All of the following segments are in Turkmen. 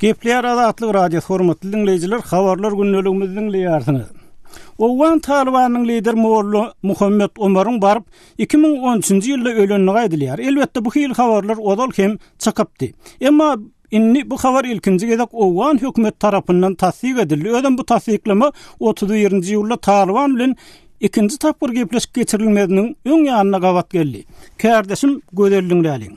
Gepleýär Azatlyk Radiosy, hormatly diňleýjiler, habarlar gündeligimizi diňleýärsiňiz. Owgan Talybanynyň lideri Molla Muhammet Omaryň baryp 2013-nji ýylda ölendigi aýdylýar. Elbetde bu hili habarlar ozal hem çykypdy. Emma indi bu habar ilkinji gezek owgan hökümeti tarapyndan tassyk edildi. Özem bu tassyklama 31-nji iýulda Talyban bilen ikinji tapgyr gepleşik geçirilmeziniň öň ýanyna gabat geldi. Kärdeşim Gözel diňläliň.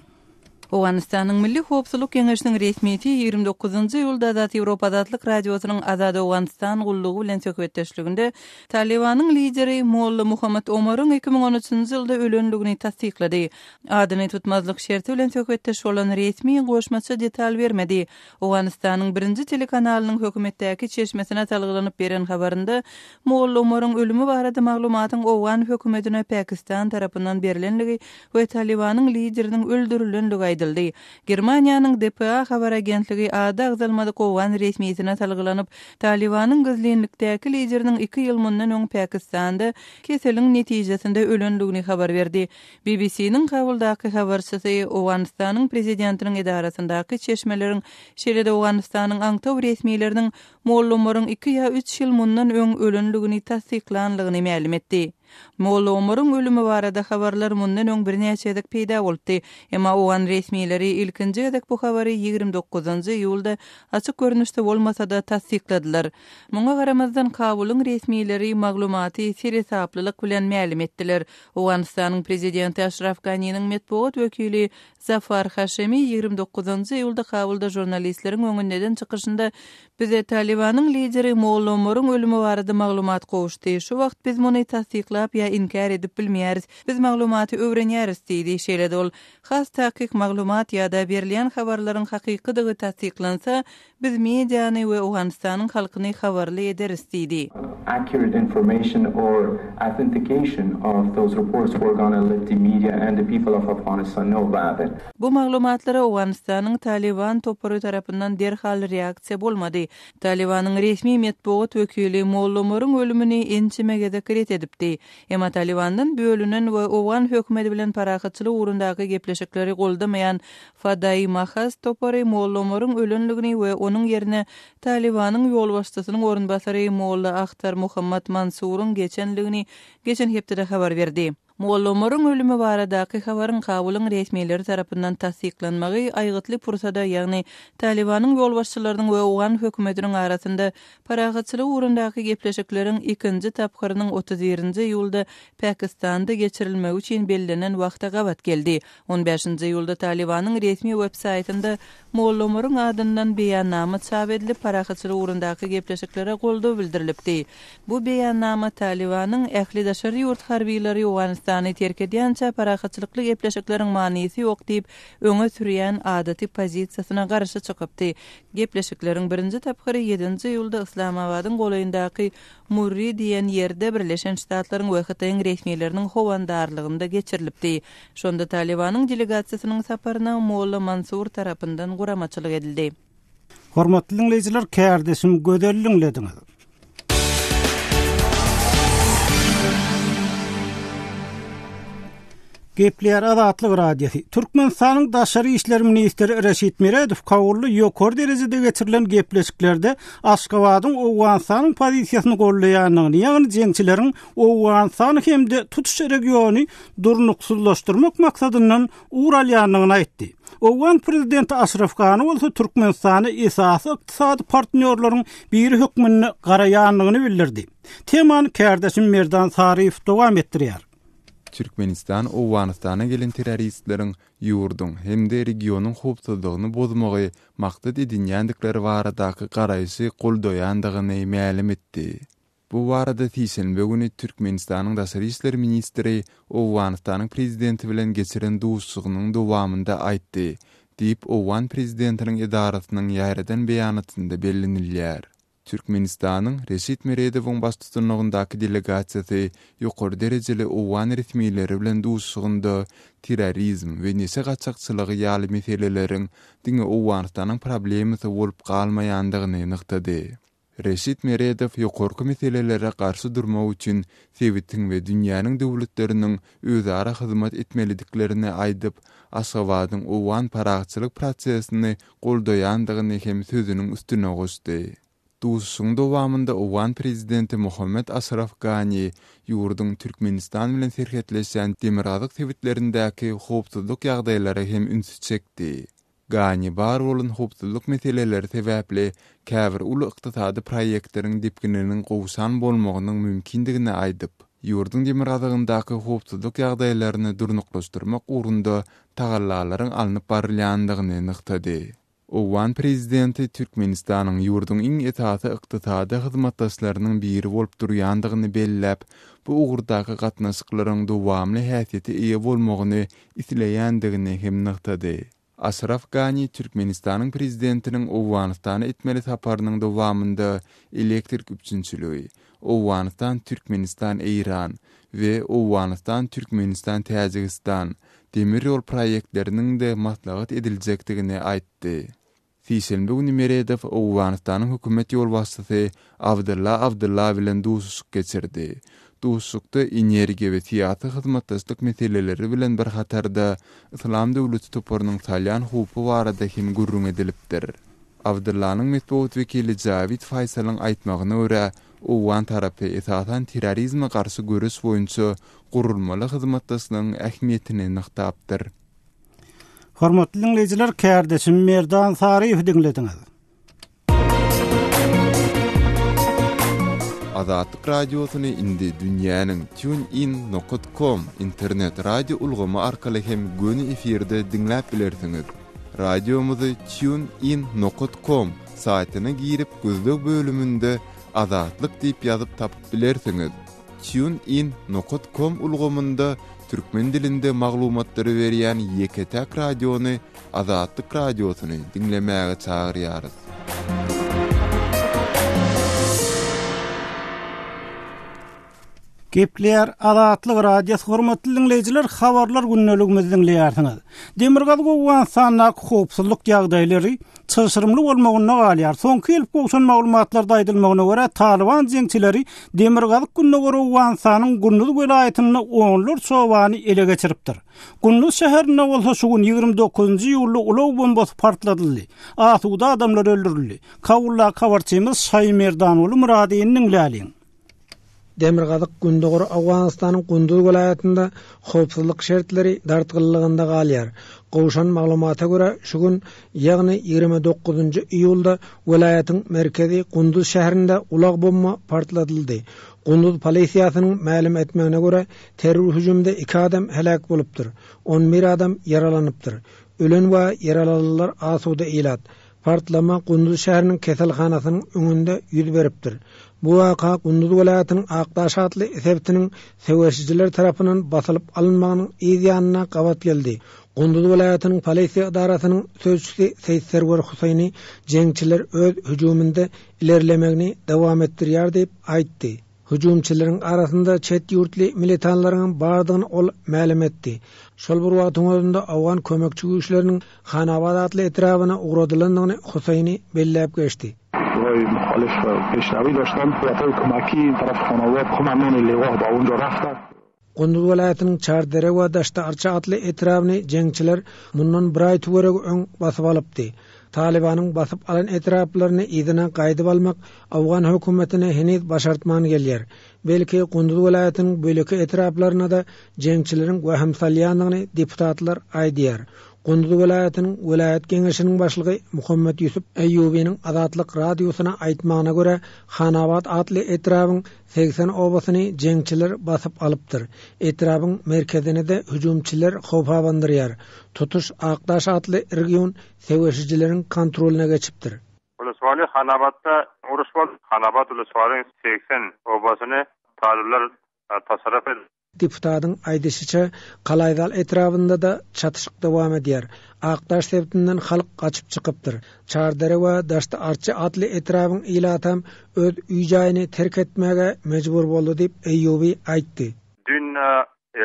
Owganystanyň Milli howpsuzlyk geňeşiniň resmisi 29-njy iýulda Azat Ýewropa Azatlyk Radiosynyň Azat Owganystan gullugy bilen söhbetdeşliginde Talybanyň lideri Molla Muhammad Omaryň 2013-nji ýylda ölendigini tassyklady. Adyny tutmazlyk şerti bilen söhbetdeş bolan resmi goşmaça detal bermedi. Owganystanyň birinji telekanalynyň hökümetdäki çeşmesine salgylanyp beren habarynda Molla Omaryň ölümi barada maglumatyň owgan hökümetine Pakistan tarapyndan berlenligi we Talybanyň lideriniň öldürilenligi aýdyldy. Germaniýanyň dpa habar agentligi ady agzalmadyk owgan resmisine salgylanyp, Talybanyň gizlinlikdäki lideriniň iki ýyl mundan öň Pakistanda keseliň netijesinde ölenligini habar berdi. BBC-niň Kabuldaky habarçysy Owganystanyň prezidentiniň edarasyndaky çeşmeleriň, şeýle-de Owganystanyň aňtaw resmileriniň Molla Omaryň iki ýa üç ýyl mundan öň ölenligini tassyklanlygyny mälim etdi. Molla Omaryň ölümi barada habarlar mundan öň birnäçe gezek peýda bolupdy. Emma owgan resmileri ilkinji gezek bu habary 29 iýulda açyk görnüşde bolmasa-da tassykladylar. Muňa garamazdan, Kabulyň resmileri maglumaty seresaplylyk bilen mälim etdiler. Owganystanyň prezidenti Aşraf Ganiniň metbugat wekili Zafar Haşemi 29 iýulda Kabulda žurnalistleriň öňünde eden çykyşynda Bize Talybanyň lideri Molla Omaryň ölümi barada maglumat gowuşdy. Şu wagt biz muny tassyklap ýa inkär edip bilmeýäris. Biz maglumaty öwrenýäris diýdi. Şeýle-de ol, Has takyk maglumat ýa-da berilýän habarlaryň hakykydygy tassyklansa, biz mediany we Owganystanyň halkyny habarly ederis diýdi. Accurate information or authentication of those reports we're gonna let the media and the people of Afghanistan know about it. Bu maglumatlara Owganystanyň Talyban topary tarapyndan derhal reaksiýa bolmady. Talybanyň resmi metbugat wekili Molla Omaryň ölümini ençeme gezek ret edipdi. Emma Talybandan bölünen we owgan hökümeti bilen parahatçylyk ugrundaky gepleşikleri goldamaýan Fadai Mahaz topary Molla Omaryň ölenligini we onuň ýerine Talybanyň ýolbaşçysynyň orunbasary Molla Ahtar Muhammad Mansuryň geçenligini geçen hepdede habar berdi. Molla Omaryň ölümi baradaky habaryň Kabulyň resmileri tarapyndan tassyklanmagy aýgytly pursada, ýagny Talybanyň ýolbaşçylarynyň we owgan hökümetiniň arasynda parahatçylyk ugrundaky gepleşikleriň ikinji tapgyrynyň 31-nji iýulda Pakistanda geçirilmegi üçin bellenen wagta gabat geldi. On bäşinji iýulda Talybanyň resmi web-saýtynda Molla Omaryň adyndan beýannama çap edilip, parahatçylyk ugrundaky gepleşiklere goldaw bildirilipdi. Bu beýannama Talybanyň ähli daşary ýurt harbylary Owganystany terk edýänçä parahatçylykly gepleşikleriň manysy ýok diýip öňe sürýän adaty pozisiýasyna garşy çykypdy. Gepleşikleriň birinji tapgyry ýedinji iýulda Yslamabadyň golaýyndaky Murri diýen ýerde Birleşen Ştatlaryň we Hytaýyň resmileriniň howandarlygynda geçirilipdi. Şonda Talybanyň delegasiýasynyň saparyna Molla Mansur tarapyndan guramaçylyk edildi. Hormatly diňleýjiler, kärdeşim Gözel diňlediňiz. Gepleýär Azatlyk Radiosy. Türkmenistanyň Daşary işler ministri Reşit Meredow Kabulda ýokary derejede geçirilen gepleşiklerde Aşgabadyň Owganystanyň pozisiýasyny goldaýandygyny, ýagny jeňçileriň Owganystany hem-de tutuş regiony durnuksyzlaşdyrmak maksadyndan ugur alýandygyny aýtdy. Owgan prezidenti Aşraf Gani bolsa Türkmenistana esasy ykdysady partnýorlaryň biri hökmünde garaýandygyny bildirdi. Temany kärdeşim Merdan Saryýew dowam etdirýär. Türkmenistan Owganystana gelen terroristleriň ýurduň hem-de regionyň howpsuzlygyny bozmagy maksat edinýändikleri baradaky garaýşy goldaýandygyny mälim etdi. Bu barada sişenbe güni Türkmenistanyň daşary işler ministri Owganystanyň prezidenti bilen geçiren duşuşygynyň dowamynda aýtdy, diýip, owgan prezidentiniň edarasynyň ýaýradan beýanatynda bellenilýär. Türkmenistanyň Reşit Meredowyň baştutanlygyndaky delegasiýasy ýokary derejeli owgan resmileri bilen duşuşygynda terrorizm we neşe gaçakçylygy ýaly meseleleriň diňe Owganystanyň problemasy bolup galmaýandygyny nygtady. Reşit Meredow ýokarky meselelere garşy durmak üçin sebitiň we dünýäniň döwletleriniň özara hyzmat etmelidiklerini aýdyp, Aşgabadyň owgan parahatçylyk prosesini goldaýandygyny hem sözüniň üstüne goşdy. Duşuşygyň dowamynda owgan prezidenti Mohammed Aşraf Gani ýurduň Türkmenistan bilen serhetleşýän demirgazyk sebitlerindäki howpsuzlyk ýagdaýlara hem ünsi çekdi. Gani bar bolan howpsuzlyk meseleleri sebäpli käbir uly ykdysady proýektleriň depgininiň gowşan bolmagynyň mümkindigini aýdyp, ýurduň demirgazygyndaky howpsuzlyk ýagdaýlaryny durnuklaşdyrmak ugrunda tagallalaryň alnyp barylýandygyny nygtady. Owgan prezidenti Türkmenistanyň ýurduň iň esasy ykdysady hyzmatdaşlarynyň biri bolup durýandygyny belläp, bu ugurdaky gatnaşyklaryň dowamly häsiýete eýe bolmagyny isleýändigini hem nygtady. Aşraf Gani Türkmenistanyň Prezidentiniň Owganystana etmeli saparynyň dowamynda elektrik üpjünçiligi, Owganystan-Türkmenistan-Eýran we Owganystan-Türkmenistan-Täjigistan demir ýol proýektleriniň-de maslahat ediljekdigini aýtdy. Sişenbe güni Meredow Owganystanyň hökümet ýolbaşçysy Abdylla Abdylla bilen duşuşyk geçirdi. Duşuşykda energiýa we syýasy hyzmatdaşlyk meseleleri bilen bir hatarda Yslam döwleti toparynyň salýan howpy barada hem gürrüň edilipdir. Abdyllanyň metbugat wekili Jawid Faýsalyň aýtmagyna görä, owgan tarapy esasan terrorizme garşy göreş boýunça gurulmaly hyzmatdaşlygyň ähmiýetini nygtapdyr. Hormatly diňleýjiler, kärdeşim Merdan Saryýewi diňlediňiz. Azatlyk Radiosyny indi dünýäniň TuneIn nokat com internet radio ulgamy arkaly hem göni efirde diňläp bilersiňiz. Radiomyzy TuneIn nokat com saýtyna girip gözleg bölüminde Azatlyk diýip ýazyp tapyp bilersiňiz. TuneIn nokat com ulgamynda türkmen dilinde maglumatlary berýän ýeke-täk radiony Azatlyk Radiosyny diňlemäge çagyrýarys. Gepleýär Azatlyk Radiosy hormatly diňleýjiler habarlar gündeligimizi diňleýärsiňiz. Demirgazyk Owganystandaky howpsuzlyk ýagdaýlary çylşyrymly bolmagynda galýar. Soňky gelip gowşan maglumatlarda aýdylmagyna görä, Talyban jeňçileri demirgazyk-gündogar Owganystanyň Gunduz welaýatynda onlarça obany ele geçiripdir. Gunduz şäherinde bolsa şu gün 29-njy iýulda ulag bombasy partladyldy. Asuda adamlar öldürildi. Kabuldaky habarçymyz Şaýymerdanguly Myradyny diňläliň. Demirgazyk-gündogar Owganystanyň Gunduz welaýatynda howpsuzlyk şertleri dartgynlygynda galýar. Gowşan maglumata görä, şu gün, ýagny 29-njy iýulda welaýatyň merkezi Gunduz şäherinde ulag bomba partladyldy. Gunduz polisiýasynyň mälim etmegine görä, terror hüjümde iki adam heläk bolupdyr, on bir adam ýaralanypdyr. Ölen we ýaralananlar asuda ilat. Partlama Gunduz şäheriniň keselhanasynyň öňünde ýüz beripdir. Bu waka Gunduz welaýatynyň Akdaş atly sebitiniň söweşijiler tarapyndan basylyp alynmagynyň yz ýanyna gabat geldi. Gunduz welaýatynyň polisiýa edarasynyň sözçüsi Seýit Serwer Huseýni jeňçiler öz hüjüminde ilerlemegini dowam etdirýär diýip aýtdy. Hüjümçileriň arasynda çet ýurtly militanlaryňam bardygyny ol mälim etdi. Şol bir wagtyň özünde owgan kömekçi güýçleriniň Hanabad atly etrabyna ugradylandygyny Huseýni belläp geçdi. Gunduz welaýatynyň Çardere we Daşda-Arça atly etrabyny jeňçiler mundan bir aý töweregi öň basyp alypdy. Talybanyň basyp alan etraplaryny yzyna gaýdyp almak owgan hökümetine heniz başartman gelýär. Belki, Gunduz welaýatynyň beýleki etraplaryna-da jeňçileriň wehim salýandygyny deputatlar aýdýar. Gunduz welaýatynyň welaýat geňeşiniň başlygy Muhammet Ýusup Eýýubynyň Azatlyk Radiosyna aýtmagyna görä, Hanabat atly etrabyň 80 obasyny jeňçiler basyp alypdyr. Etrabyň merkezini-de hüjümçiler howp abandyrýar. Tutuş Akdaş atly region söweşijileriň kontrolyna geçipdir. Uluswaly Hanabatda uruş boldy. Hanabat Uluswalyň 80 obasyny talyplar tasarruf edip. Deputatyň aýdyşyça, Kalaýzal etrabynda-da çatyşyk dowam edýär. Akdaş sebitinden halk gaçyp çykypdyr. Çardere we Daşty-Arçy atly etrabyň ilatam öz öý-jaýyny terk etmäge mejbur boldy diýip, Eýýubi aýtdy. Düýn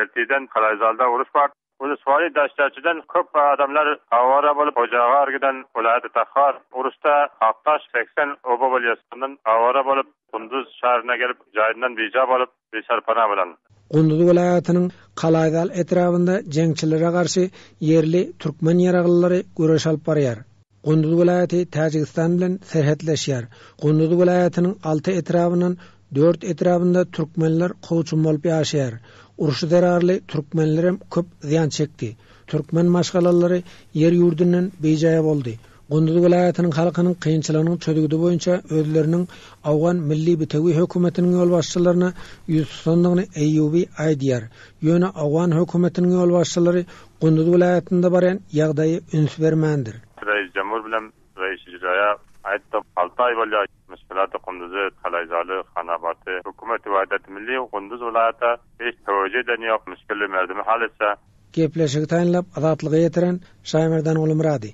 ertirden Kalaýzalda uruş bar. Uluswali Daşterçiden köp adamlar awara bolup Hojagar giden welaýaty Tahar. Uruşda Akdaş 80 oba bolýar. Şondan awara bolup Gunduz şäherine gelip jaýyndan bija bolup bisarpana bolan. Gunduz welaýatynyň Kalaýzal etrabynda jeňçilere garşy ýerli türkmen ýaraglylary göreş alyp barýar. Gunduz welaýaty Täjigistan bilen serhetleşýär. Gunduz welaýatynyň alty etrabyndan dört etrabynda türkmenler kowçum bolup ýaşaýar. Uruş zerarly türkmenlerem köp zyýan çekdi. Türkmen maşgalalary ýer-ýurdundan bijaý boldy. Gunduz welaýatynyň halkynyň kynçylygynyň çözgüdi boýunça özleriniň Owgan Milli bitewi hökümetiniň ýolbaşçylaryna ýüz tutandygyny Eýýubi aýdýar. Ýöne owgan hökümetiniň ýolbaşçylary Gunduz welaýatynda barýan ýagdaýa üns bermändir. Reis Jemhur bilen Reis Icraýa aýtdym, alty aý bolýar, müşkilaty Kunduzy, Kalaýzaly, Hanabaty, hökümeti Wahdat Milli Gunduz welaýata hiç töwejü eden ýok, müşkili merdimi hal etse. Gepleşigi taýynlap Azatlyga ýetiren Şaýmerdan Gulumyrady.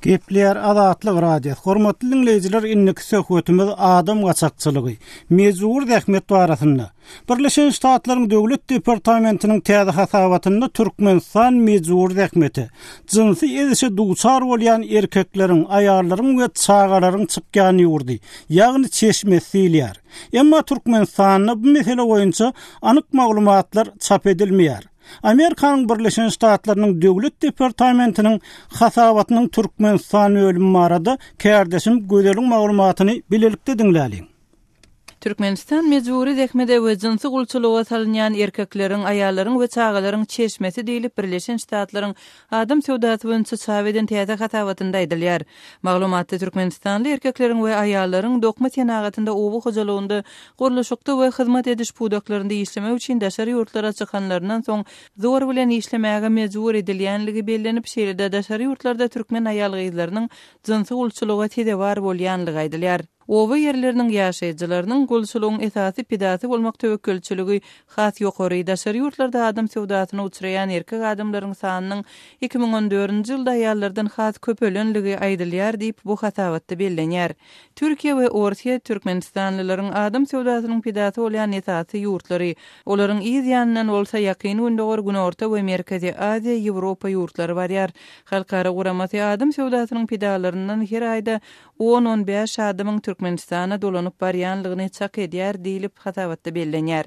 Gepleýär Azatlyk Radiosy. Hormatly diňleýjiler, indiki söhbetimiz adam gaçakçylygy, mejbury zähmet barasynda. Birleşen Ştatlaryň Döwlet departamentiniň täze hasabatynda Türkmenistan mejbury zähmete, jynsy ezişe duçar bolýan erkekleriň, aýallaryň we çagalaryň çykýan ýurdy, ýagny çeşmesi diýilýär. Emma Türkmenistanda bu mesele boýunça anyk maglumatlar çap edilmeýär. Amerikanyň Birleşen Ştatlarynyň Döwlet departamentiniň hasabatynyň Türkmenistan bölümi barada kärdeşim Gözeliň maglumatyny bilelikde diňläliň. Türkmenistan mejbury zähmede we jynsy gulçulyga salynýan erkekleriň, aýallaryň we çagalaryň çeşmesi diýlip Birleşen Ştatlaryň adam söwdasy boýunça çap eden täze hasabatynda aýdylýar. Maglumatda türkmenistanly erkekleriň we aýallaryň dokma senagatynda, oba hojalygynda, gurluşykda we hyzmat ediş pudaklarynda işlemek üçin daşary ýurtlara çykanlaryndan soň zor bilen işlemäge mejbur edilýänligi bellenip, şeýle-de daşary ýurtlarda türkmen aýal-gyzlarynyň jynsy gulçulyga sezewar bolýanlygy aýdylýar. Oba ýerleriniň ýaşaýjylarynyň gulçulygyň esasy pidasy bolmak töwekgelçiligi has ýokary. Daşary ýurtlarda adam söwdasyna uçraýan erkek adamlaryň sanynyň 2014-nji ýylda aýallardan has köpelenligi aýdylýar diýip, bu hasabatda bellenýär. Türkiýe we Orsýet türkmenistanlylaryň adam söwdasynyň pidasy bolýan esasy ýurtlary. Olaryň yz ýanyndan bolsa Ýakyn Gündogar, Günorta we Merkezi Aziýa, Ýewropa ýurtlary barýar. Halkara guramasy adam söwdasynyň pidalaryndan her aýda On-on bäş adamyň Türkmenistana dolanyp barýanlygyny çak edýär diýlip, hasabatda bellenýär.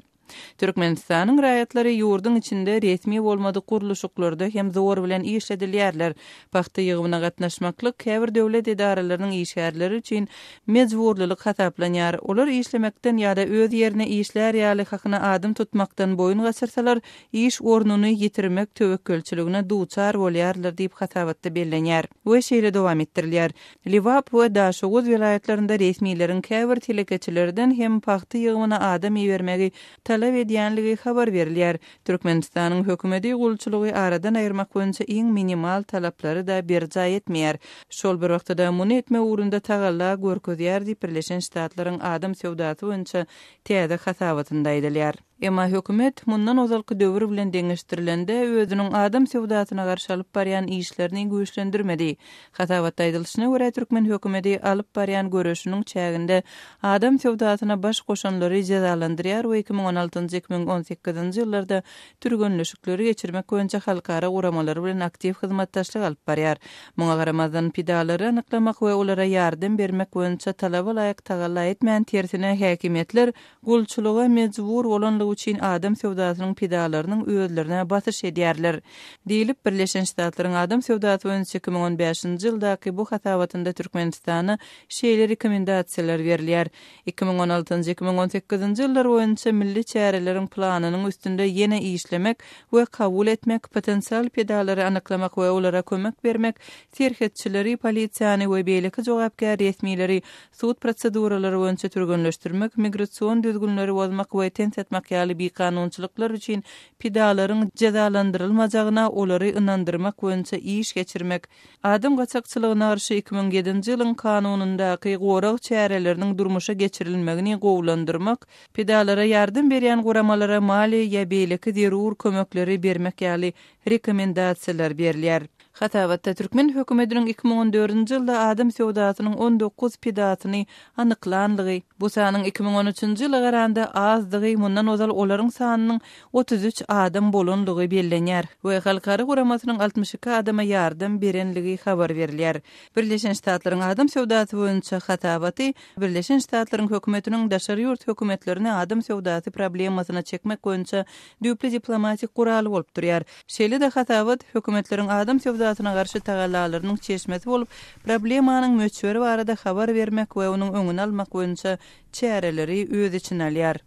Türkmenistanyň raýatlary ýurduň içinde resmi bolmadyk gurluşyklarda hem zor bilen işledilýärler. Pagta ýygymyna gatnaşmaklyk käbir döwlet edaralarynyň işgärleri üçin mejburlylyk hasaplanýar. Olar işlemekden ýa-da öz ýerine işlär ýaly hakyna adam tutmakdan boýun gaçyrsalar, iş ornuny ýitirmek töwekgelçiligine duçar bolýarlar diýip, hasabatda bellenýär we şeýle dowam etdirilýär, Lebap we Daşoguz welaýatlarynda resmileriň käbir telekeçilerden hem pagta ýygymyna adam ibermegi talap edýänligi habar berilýär. Türkmenistanyň hökümeti gulçulygy aradan aýyrmak boýunça iň minimal talaplary-da berjaý etmeýär. Şol bir wagtda-da muny etmek ugrunda tagalla görkezýär diýip, Birleşen Ştatlaryň adam söwdasy boýunça täze hasabatynda aýdylýar. Emma hökümet, mundan ozalky döwür bilen deňeşdirilende, özüniň adam söwdasyna garşy alyp barýan işlerini güýçlendirmedi. Hasabatda aýdylyşyna görä, türkmen hökümeti alyp barýan göreşiniň çäginde adam söwdasyna baş goşanlary jezalandyrýar we 2016-njy, 2018-nji ýyllarda türgenleşikleri geçirmek boýunça halkara guramalary bilen aktiw hyzmatdaşlyk alyp barýar. Muňa garamazdan, pidalary anyklamak we olara ýardam bermek boýunça talaba laýyk tagalla etmän, tersine, häkimiýetler Gulçulyga mejbur bolanlygy üçin adam söwdasynyň pidalarynyň özlerine basyş edýärler. Diýlip, Birleşen Ştatlaryň adam söwdasy boýunça 2015-nji ýyldaky bu hasabatynda Türkmenistana şeýle rekomendasiýalar berilýär, 2016-njy, 2018-nji ýyllar boýunça milli çäreleriň planynyň üstünde ýene işlemek we kabul etmek, potensial pidalary anyklamak we olara kömek bermek, serhetçileri, polisiýany we beýleki jogapkär resmileri Sud proseduralary boýunça türgenleşdirmek, migrasion düzgünleri bozmak we ten satmak ýaly bikanunçylyklar üçin pidalaryň jezalandyrylmajagyna olary ynandyrmak boýunça iş geçirmek, adam gaçakçylygyna garşy 2007-nji ýylyň Kanunyndaky gorag çäreleriniň durmuşa geçirilmegini gowulandyrmak, pidalara ýardam berýän guramalara maliýe ýa beýleki zerur kömekleri bermek ýaly. rekomendasiýalar berilýär. Hasabatda türkmen hökümetiniň 2014-nji ýylda adam söwdasynyň 19 pidasyny anyklanlygy, bu sanyň 2013-nji ýyla garanda azdygy, mundan ozal olaryň sanynyň 33 adam bolanlygy bellenýär we halkara guramasynyň 62 adama ýardam berenligi habar berilýär. Birleşen Ştatlaryň adam söwdasy boýunça hasabaty Birleşen Ştatlaryň hökümetiniň daşary ýurt hökümetlerini adam söwdasy problemasyna çekmek boýunça düýpli diplomatik guraly bolup durýar. Şeýle-de hasabat, hökümetleriň adam söwdasyna garşy tagallalarynyň çeşmesi bolup, problemanyň möçberi barada habar bermek we onuň öňüni almak boýunça çäreleri öz içine alýar.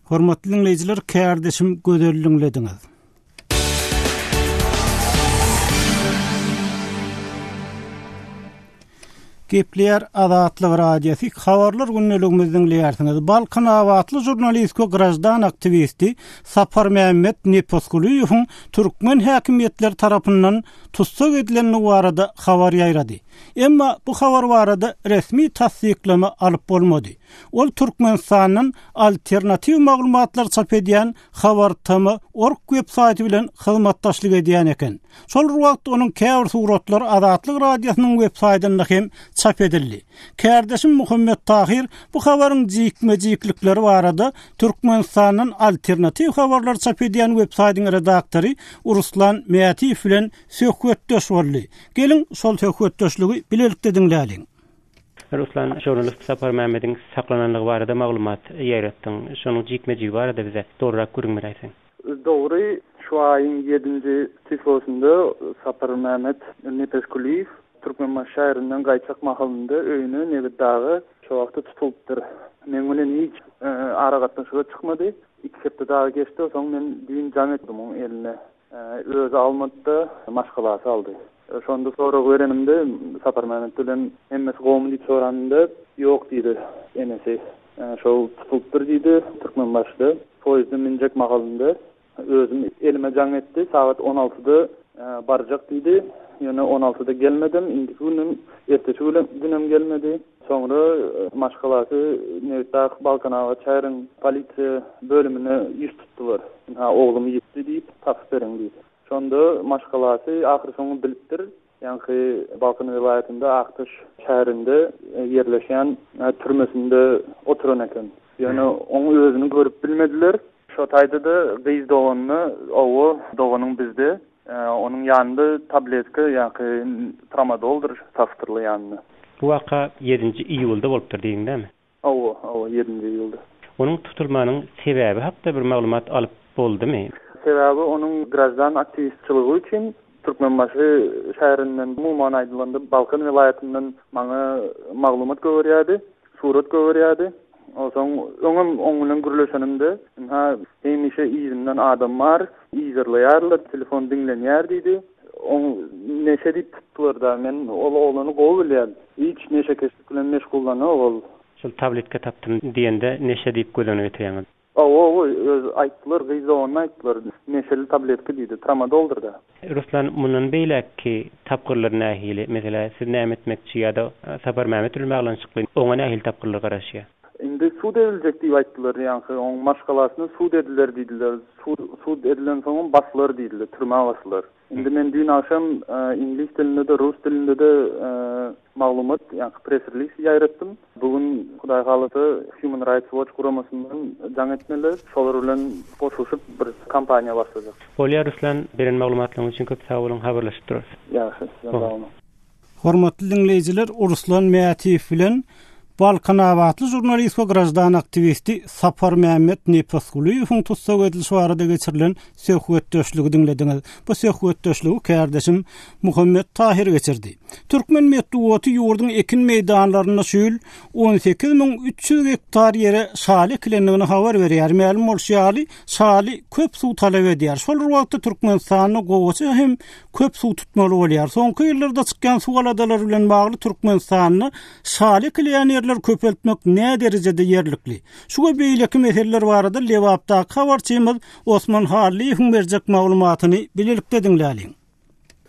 Hormatly diňleýjiler kärdeşim Gözel diňlediňiz. Gepleýär Azatlyk Radiosy, Habarlar gündeligimizi diňleýärsiňiz. Balkanabatly žurnalist we graždan aktiwisti Saparmämmet Nepesgulyýewiň türkmen häkimiýetleri tarapyndan tussag edilendigi barada habar ýaýrady. Emma bu habar barada resmi tassyklama alyp bolmady. Ol Türkmenistandan alternatiw maglumatlary çap edýän Habartama. Org web saýty bilen hyzmatdaşlyk edýän eken. Şol bir wagtda onuň käbir suratlary Azatlyk Radiosynyň web saýtynda hem çap edildi. Kärdeşim Muhammet Tahyr bu habaryň jikme-jiklikleri barada Türkmenistandan alternatiw habarlary çap edýän web saýtyň redaktory Ruslan Mätiýew bilen söhbetdeş boldy. Geliň, şol söhbetdeşligi bilelikde diňläliň. Ruslan, žurnalist Saparmämmediň saklanandygy barada maglumat ýaýratdyň. Şonuň jikme-jigi barada bize dolurak gürrüň beräýseň. Dogry, şu aýyň ýedinji çislosynda Saparmämmet Nepesgulyýew Türkmenbaşy şäherinden gaýtjak mahalynda öýüne, Nebitdaga şo wagtda tutulypdyr. Meň bilen hiç aragatnaşyga çykmady. Iki hepde dagy geçdi, soň men düýn jaň etdim oň eline. Özi almady-da, maşgalasy aldy. Şonda sorag berenimde, Saparmämmet bilen hemmesi gowumy diýip soranymda, ýok diýdi enesi. Şol tutulypdyr diýdi, Türkmenbaşyda poýezde münjek mahalynda özüm elime jaň etdi, sagat on altyda barjak diýdi. Ýöne on altyda gelmedem, indiki günem, ertesi günem gelmedi. Soňra maşgalasy Nebitdag Balkanabat şäheriň polisiýa bölümine ýüz tutdular. Ynha, oglum ýitdi diýip, tapyp beriň diýip. Şonda maşgalasy ahyrsoňy bilipdir, ýaňky Balkan welaýatynda Akdaş şäherinde ýerleşýän türmesinde oturan eken. Ýöne oň özüni görüp bilmediler. Şo taýda-da gyz doganyna, Owo, doganyň bizde, Onuň ýanynda tabletka ýaňky tramadoldyr satypdyrlar ýanynda. Bu waka ýedinji iýulda bolupdyr diýdiň dämi? Hawa, hawa, ýedinji iýulda. Onuň tutulmagynyň sebäbi hakda bir maglumat alyp boldumy? Sebäbi onuň graždan aktiwistçylygy üçin Türkmenbaşy şäherinden, umuman aýdylanda Balkan welaýatyndan maňa maglumat goberýärdi. Surat goberýärdi. Onsoň öňem oň bilen gürleşenimde, ynha, hemişe yzyndan adam bar, yzarlaýarlar, telefon diňlenýär diýdi. Oň neşe diýip tutdular-da. Men ol oglany gowy bilýän. Hiç neşekeşlik bilen meşgullanok ol. Şol tabletka tapdym diýende neşe diýip göz öňüne getirýäňiz. Hawa, hawa, özi aýtdylar, gyz doganyna aýtdylar. Neşeli tabletka diýdi, tramadoldyr-da. Ruslan, mundan beýläkki tapgyrlar nähili? Meselä, siz näme etmekçi ýa-da Saparmämmet bilen baglanyşykly oňa nähili tapgyrlar garaşýar? Indi sud ediljek diýip aýtdylar, ýaňky oň maşgalasyna sud ediler diýdiler. Sud edilensoňam basylar diýdiler, türmä basylar. Indi men düýn agşam iňlis dilinde-de, rus dilinde-de maglumat, ýaňky press-release ýaýratdym. Bu gün, Hudaý halasa, Human Rights Watch guramasyndan jaň etmeli. Şolar bilen goşulyşyp bir kampaniýa başlajak. Bolýar Ruslan, beren maglumatlaryňyz üçin köp sag boluň, habarlaşyp durarys. Ýagşy, sizem sag boluň. Hormatly diňleýjiler, Ruslan Mätiýew bilen Balkanabatly žurnalist we graždan aktiwisti Saparmämmet Nepesgulyýewiň tussag edilişi barada geçirilen söhbetdeşligi diňlediňiz. Bu söhbetdeşligi kärdeşim Muhammet Tahyr geçirdi. Türkmen metbugaty ýurduň ekin meýdanlarynda şu ýyl 18300 gektar ýere şaly ekilendigini habar berýär. Mälim bolşy ýaly, şaly köp suw talap edýär. Şol bir wagtda Türkmenistanda gowaça hem köp suw tutmaly bolýar. Soňky ýyllarda çykýan suw aladalary bilen bagly Türkmenistanda şaly ekilýän ýerleri köpeltmek näderejede ýerlikli? Şu we beýleki meseleler barada Lebapdaky habarçymyz Osman Hallyýewiň berjek maglumatyny bilelikde diňläliň.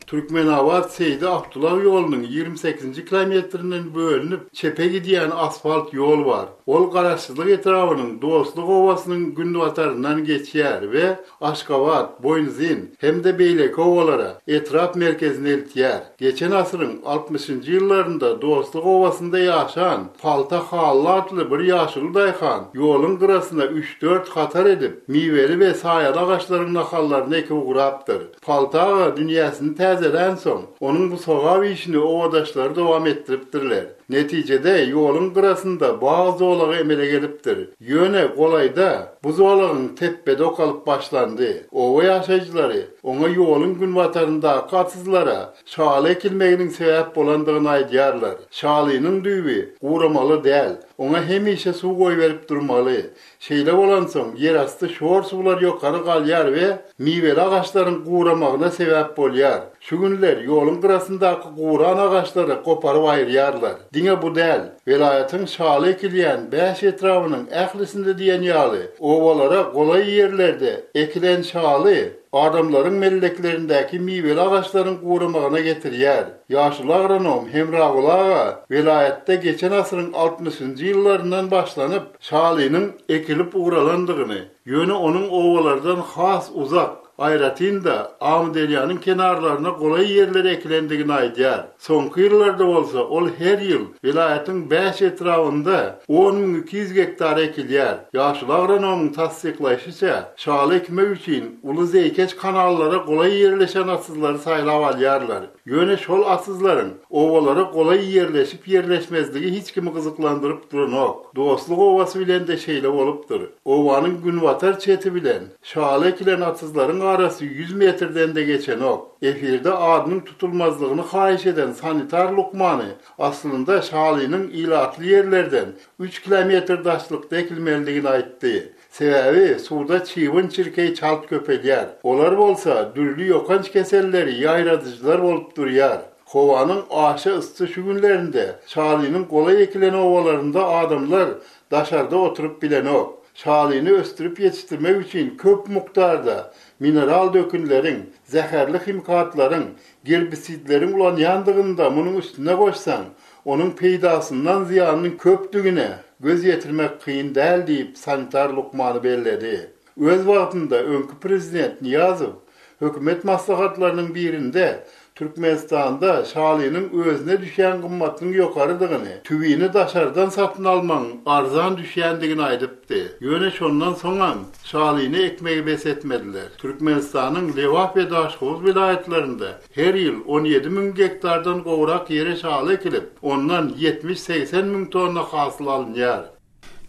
Türkmenabat Seýdi Abdylaw ýolunyň 28-nji kilometrinden bölünip, çepe gidýän asfalt ýol bar. Ol Garaşsyzlyk etrabynyň Dostluk obasynyň günbataryndan geçýär we Aşgabat, Boýunzyn hem-de beýleki obalara, etrap merkezine eltýär. Geçen asyryň altmyşynjy ýyllarynda Dostluk obasynda ýaşan Palta Hally atly bir ýaşuly daýhan ýoluň gyrasyna üç-dört hatar edip, miweli we saýaly agaçlaryň nahallaryny ekip ugrapdyr. Palta aga dünýäsini täzelänsoň, onuň bu sogap işini obadaşlary dowam etdiripdirler. Netijede, ýoluň gyrasynda bag zolagy emele gelipdir. Ýöne golaýda bu zolagyň tepbedi okalyp başlandy. Oba ýaşaýjylary oňa ýoluň günbataryndaky atyzlara şaly ekilmeginiň sebäp bolandygyny aýdýarlar. Şalynyň düýbi guramaly däl, oňa hemişe suw goýberip durmaly. Şeýle bolansoň, ýerasty şor suwlar ýokary galýar we miweli agaçlaryň guramagyna sebäp bolýar. Şu günler ýoluň gyrasyndaky guran agaçlary goparyp aýyrýarlar. Diňe bu däl, welaýatyň şaly ekilýän bäş etrabynyň ählisinde diýen ýaly obalara golaý ýerlerde ekilen şaly adamlaryň melleklerindäki miweli agaçlaryň guramagyna getirýär. Ýaşuly agronom Hemraguly aga welaýatda geçen asyryň altmyşynjy ýyllaryndan başlanyp, Şalynyň ekilip ugralandygyny, ýöne onuň obalardan has uzak, aýratyn-da, Amyderýanyň kenarlaryna golaý ýerlere ekilendigini aýdýar. Soňky ýyllarda bolsa ol her ýyl welaýatyň bäş etrabynda 10 200 gektar ekilýär. Ýaşuly agronomyň tassyklaýşyça, şaly ekmek üçin uly zeýkeş kanallara golaý ýerleşen atyzlary saýlap alýarlar. Ýöne şol atyzlaryň obalara golaý ýerleşip-ýerleşmezligi hiç kimi gyzyklandyryp duranok. Dostluk obasy bilen-de şeýle bolupdyr. Obanyň günbatar çeti bilen şaly ekilen atyzlaryň arasy ýüz metrden-de geçenok. Efirde adynyň tutulmazlygyny haýyş eden sanitar lukmany aslynda şalynyň ilatly ýerlerden üç kilometr daşlykda ekilmelidigini aýtdy. Sebäbi suwda çybyn-çirkeý çalt köpelýär. Olar bolsa dürli ýokanç keselleri ýaýradyjylar bolup durýar. Howanyň aşa yssy şu günlerinde şalynyň golaý ekilen obalarynda adamlar daşarda oturyp bilenok. Şalyny ösdürip ýetişdirmek üçin köp mukdarda mineral dökünleriň, zäherli himikatlaryň, gerbisidleriň ulanýandygyny-da munuň üstüne goşsaň, Onuň peýdasyndan zyýanynyň köpdügine göz ýetirmek kyn däl diýip, sanitar lukmany belledi. Öz wagtynda öňki prezident Nyýazow hökümet maslahatlarynyň birinde Türkmenistanda şalynyň özüne düşýän gymmatynyň ýokarydygyny, tüwini daşardan satyn almagyň arzan düşýändigini aýdypdy. Ýöne şondan soňam şalyny ekmegi bes etmediler. Türkmenistanyň Lebap we Daşhowuz welaýatlarynda Her ýyl 17 müň gektardan gowrak ýere şaly ekilip, ondan 70-80 müň tonna hasyl alynýar.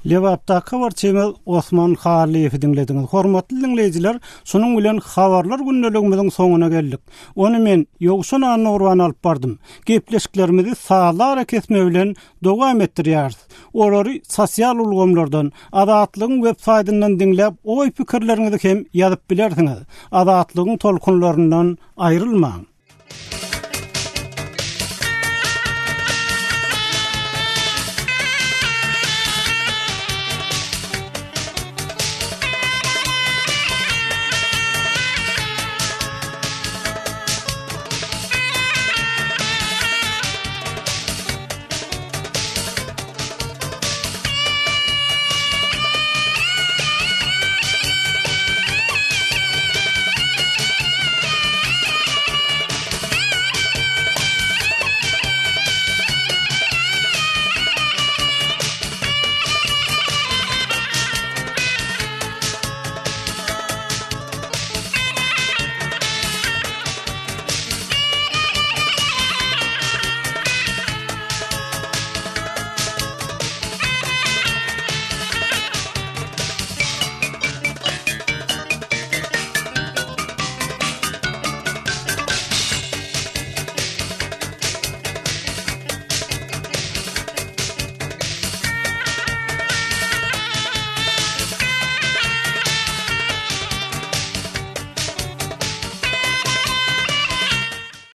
Lebapdaky habarçymyz Osman Hallyýewi diňlediňiz. Hormatly diňleýjiler, şunuň bilen habarlar gündeligimiziň soňuna geldik. Ony men, Ýowşan Annagurban alyp bardym. Gepleşiklerimizi sazly arakesme bilen dowam etdirýäris. Olary sosial ulgamlardan, Azatlygyň web saýtyndan diňläp oý-pikirleriňizi hem ýazyp bilersiňiz. Azatlygyň tolkunlaryndan aýrylmaň!